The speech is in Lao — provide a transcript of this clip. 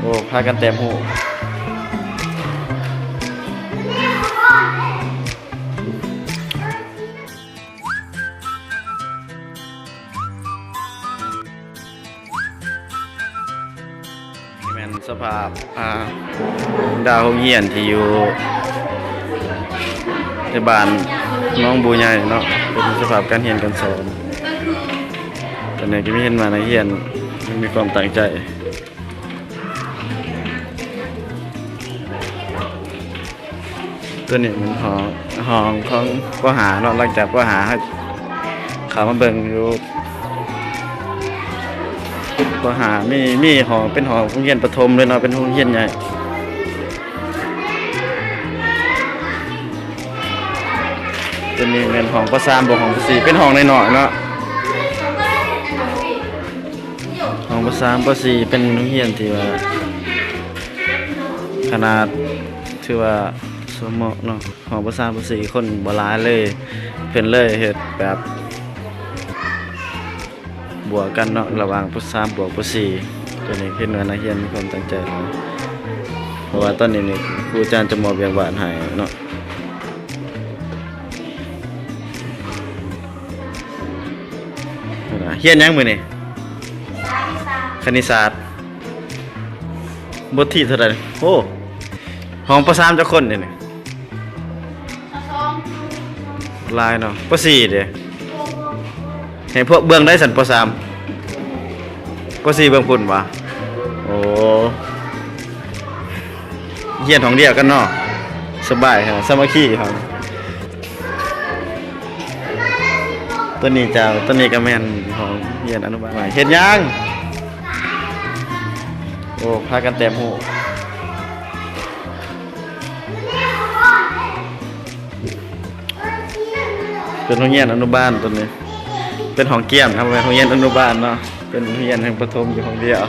ໂອ້ ພາກັນແຕ້ມຮູບ. ນີ້ແມ່ນສະພາບ ອ່າ ບັນດາໂຮງຮຽນທີ່ຢູ່ໃນບ້ານໜອງບູໃຫຍ່ເນາະ, ເປັນສະພາບການຮຽນການສອນ. ຕອນນີ້ກໍມີເຫັນວ່ານັກຮຽນມີຄວາມຕັ້ງໃຈ. ຕົວນີ້ແມ່ນຫ້ອງ ຫ້ອງຂອງ ປໍຫ້າເນາະ, ຫຼັງຈາກປໍຫ້າເຮົາເຂົ້າມາເບິ່ງຢູ່ປໍຫ້າ ມີ ມີຫ້ອງ ເປັນຫ້ອງໂຮງຮຽນປະຖົມເລີຍເນາະ, ເປັນໂຮງຮຽນໃຫຍ່. ຕົວນີ້ແມ່ນຫ້ອງປໍສາມ ບວກຫ້ອງປໍສີ່ ເປັນຫ້ອງນ້ອຍໆເນາະ. ຫ້ອງປໍສາມ ປໍສີ່ ເປັນໂຮງຮຽນທີ່ວ່າຂະໜາດຖືວ່າສົມເໝາະເນາະ, ຫ້ອງປໍສາມ ປໍສີ່ ຄົນບໍ່ຫຼາຍເລີຍ, ເພິ່ນເລີຍເຮັດແບບບວກກັນເນາະ ລະຫວ່າງປໍສາມ ບວກ ປໍສີ່. ຕົວນີ້ເຫັນວ່ານັກຮຽນມີຄວາມຕັ້ງໃຈຫຼາຍ ເພາະວ່າຕອນນີ້ນີ້ຄູອາຈານຈະມອບວຽກບ້ານໃຫ້ເນາະ. ຮຽນຫຍັງມື້ນີ້? ຄະນິດສາດ. ບົດທີເທົ່າໃດ? ໂອ້ ຫ້ອງ ປໍສາມ ຈັກຄົນນີ້? ຫຼາຍເນາະ. ປໍສີ່ເດ? ໃຫ້ພວກເບື້ອງໃດຊັ້ນ? ປໍສາມ ປໍສີ່ ເບື້ອງພຸ້ນຫວາ? ໂອ້ ຮຽນຫ້ອງດຽວກັນເນາະ, ສະບາຍ ສາມັກຄີເຮົາ. ຕົວນີ້ເຈົ້າ ຕົວນີ້ກໍແມ່ນຫ້ອງຮຽນອະນຸບານໃໝ່. ເຮັດຫຍັງ? ໂອ້ ພາກັນແຕ້ມຮູບ. ເປັນໂຮງຮຽນອະນຸບານຕົວນີ້, ເປັນຫ້ອງກຽມນະ, ບໍ່ແມ່ນໂຮງຮຽນອະນຸບານເນາະ, ເປັນໂຮງຮຽນແຫ່ງປະຖົມຢູ່ຫ້ອງດຽວ.